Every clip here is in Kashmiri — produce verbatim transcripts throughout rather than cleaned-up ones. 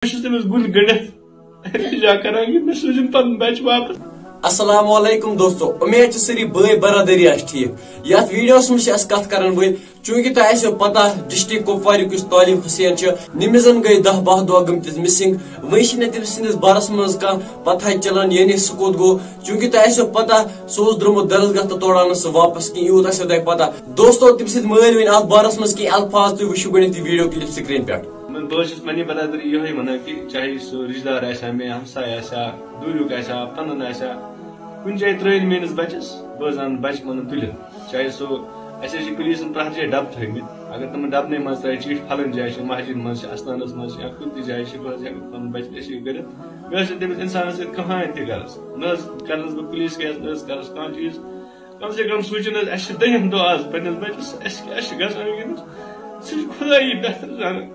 بہٕ چھُس تٔمِس گُلۍ گٔنٛڈِتھ التجا کران کہِ مےٚ سوٗزِن پنُن بچہِ واپس۔ السلام علیکم دوستو، امید چھِ سٲری بٲے برادری آسہِ ٹھیٖک۔ یتھ ویڈیوس منٛز چھِ أسۍ کتھ کران وۄنۍ، چوٗنٛکہِ تۄہہِ آسیو پتہ ڈسٹرکٹ کپوارُک یُس طالب حسین چھُ، نِمِزن گٔے دَہ باہ دۄہ گٔمتِس مسنگ۔ وۄنۍ چھِنہٕ تٔمۍ سٕنٛدِس بارس منٛز کانٛہہ پتہٕے چلان، یعنی سُہ کوٚت گوٚو۔ چوٗنٛکہِ تۄہہِ آسیو پتہ، سُہ اوس درٛامُت درسگاہ تہٕ تورٕ آو نہٕ سُہ واپس کینٛہہ، یوٗت آسیو تۄہہِ پتہ۔ دوستو، تٔمۍ سٕنٛدۍ مٲلۍ ؤنۍ اتھ بارس منٛز کینٛہہ الفاظ، تُہۍ وٕچھِو گۄڈٕنیتھ یہِ ویڈیو کلپ سکرین پٮ۪ٹھ۔ بہٕ حظ چھُس پننہِ برادری یِہوٚے وَنان کہِ چاہے سُہ رِشتہٕ دار آسہِ ہا، مےٚ ہمساے آسہِ ہا، دوٗریُک آسہِ ہا، پَنُن آسہِ ہا، کُنہِ جایہِ ترٛٲوِن میٛٲنِس بَچَس، بہٕ حظ اَنہٕ بَچہٕ پَنُن تُلِتھ۔ چاہے سُہ، اَسہِ حظ چھِ پُلیٖسَن پرٛٮ۪تھ جایہِ ڈَبہٕ تھٲومٕتۍ۔ اگر تِمَن ڈَبہٕ نٕے منٛز ترٛایہِ چِٹھۍ، پھَلٲنۍ جایہِ چھِ، مَسجِد منٛز چھِ، اَستانَس منٛز چھِ، یا کُنہِ تہِ جایہِ چھِ، بہٕ حظ ہٮ۪کہٕ پَنُن بَچہٕ رٔسیٖو کٔرِتھ۔ مےٚ حظ چھِنہٕ تٔمِس اِنسانَس سۭتۍ کٕہٕنۍ تہِ غرض۔ نہ حظ کَرنَس بہٕ پُلیٖس کیس، نہ حظ کَرَس کانٛہہ چیٖز۔ کم سے کم سوٗنٛچِو نہ حظ، اَسہِ چھِ دٔہِم دۄہ آز پنٛنِس بَچَس، اَسہِ کیٛاہ چھِ گژھان وٕنکیٚنَس؟ سُہ چھُ خۄدایی بہتر زانان۔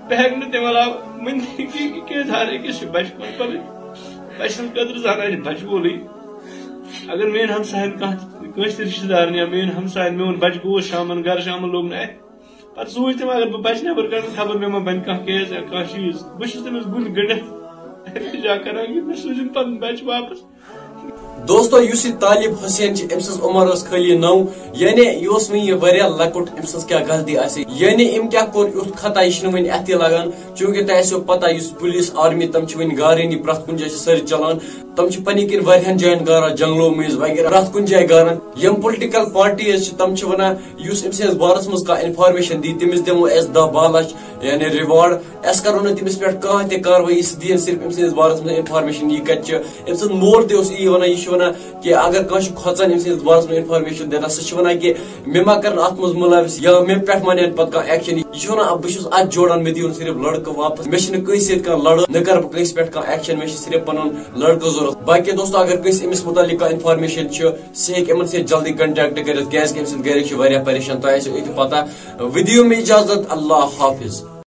بہٕ ہٮ۪کہٕ نہٕ تَمہِ علاوٕ ؤنِتھ کہِ یہِ کیٛازِ ہر أکِس چھِ بَچہٕ پَنُن پَنٕنۍ بَچہٕ سٕنٛدِ خٲطرٕ زانان چھِ بَچہٕ وولٕے۔ اگر میٛٲنۍ ہمسایَن کانٛہہ تہِ، کٲنٛسہِ تہِ رِشتہٕ دارَن یا میٛٲنۍ ہمسایَن میون بَچہٕ گوٚوُس شامَن گَرٕ، شامَن لوٚگ نہٕ اَتھِ، پَتہٕ سوٗنٛچ تٔمۍ، اگر بہٕ بَچہٕ نٮ۪بَر کَڑٕ، خبر مےٚ ما بَنہِ کانٛہہ کیس یا کانٛہہ چیٖز۔ بہٕ چھُس تٔمِس گُلۍ گٔنٛڈِتھ التجا کَران کہِ مےٚ سوٗزِن پَنُن بَچہٕ واپَس۔ دوستو، یُس یہِ طالب حسین چھِ، أمۍ سٕنٛز عمر ٲس خٲلی نَو، یعنی یہِ اوس وٕنہِ یہِ واریاہ لۄکُٹ، أمۍ سٕنٛز کیٛاہ غلطی آسہِ؟ یعنی أمۍ کیٛاہ کوٚر یُتھ خطا، یہِ چھُنہٕ وٕنہِ اَتھِ لَگان، چوٗنٛکہِ تۄہہِ آسیو پَتہ، یُس پُلیٖس، آرمی، تِم چھِ وٕنہِ گارٲنی، پرٛٮ۪تھ کُنہِ جایہِ چھِ سٔرٕچ چَلان، تِم چھِ پَنٕنۍ کِنۍ واریاہَن جایَن گاران، جنٛگلو مٔنٛزۍ وغیرہ، پرٛٮ۪تھ کُنہِ جایہِ گاران۔ یِم پُلٹِکَل پارٹیٖز چھِ، تِم چھِ وَنان، یُس أمۍ سٕنٛدِس بارَس منٛز کانٛہہ اِنفارمیشَن دی، تٔمِس دِمو أسۍ دَہ باہ لَچھ، یعنی ریوارڈ۔ اَسہِ کَرو نہٕ تٔمِس پٮ۪ٹھ کانٛہہ تہِ کاروٲیی، سُہ دِیِن صرف أمۍ سٕنٛدِس بارَس منٛز اِنفارمیشَن، یہِ کَتہِ چھِ۔ أمۍ سُنٛد مول تہِ اوس یی وَنان، یہِ چھُ وَنان کہِ اگر کٲنٛسہِ چھُ کھۄژان أمۍ سٕنٛدِس بارَس منٛز اِنفارمیشَن دِنَس، سُہ چھُ وَنان کہِ مےٚ ما کَرَن اَتھ منٛز مُلوِث یا مےٚ پٮ۪ٹھ ما نِن پَتہٕ کانٛہہ ایکشَن۔ یہِ چھُ وَنان، بہٕ چھُس اَتھ جوڑان، مےٚ دِیِو صرف لٔڑکہٕ واپَس، مےٚ چھِنہٕ کٲنٛسہِ سۭتۍ کانٛہہ لَڑٲے، نہ کَرٕ بہٕ کٲنٛسہِ پٮ۪ٹھ کانٛہہ ایکشَن، مےٚ چھِ صرف پَنُن لٔڑکہٕ ضوٚرَتھ۔ باقٕے دوستو، اگر کٲنٛسہِ أمِس مُتعلِق کانٛہہ اِنفارمیشَن چھِ، سُہ ہیٚکہِ یِمَن سۭتۍ جلدی کَنٹیکٹ کٔرِتھ، کیٛازِکہِ أمۍ سٕنٛدۍ گَرِکۍ چھِ واریاہ پریشان۔ تۄہہِ آسیو أتھۍ پَتہ۔ وۄنۍ دِیِو مےٚ اِجازت، اللہ حافظ۔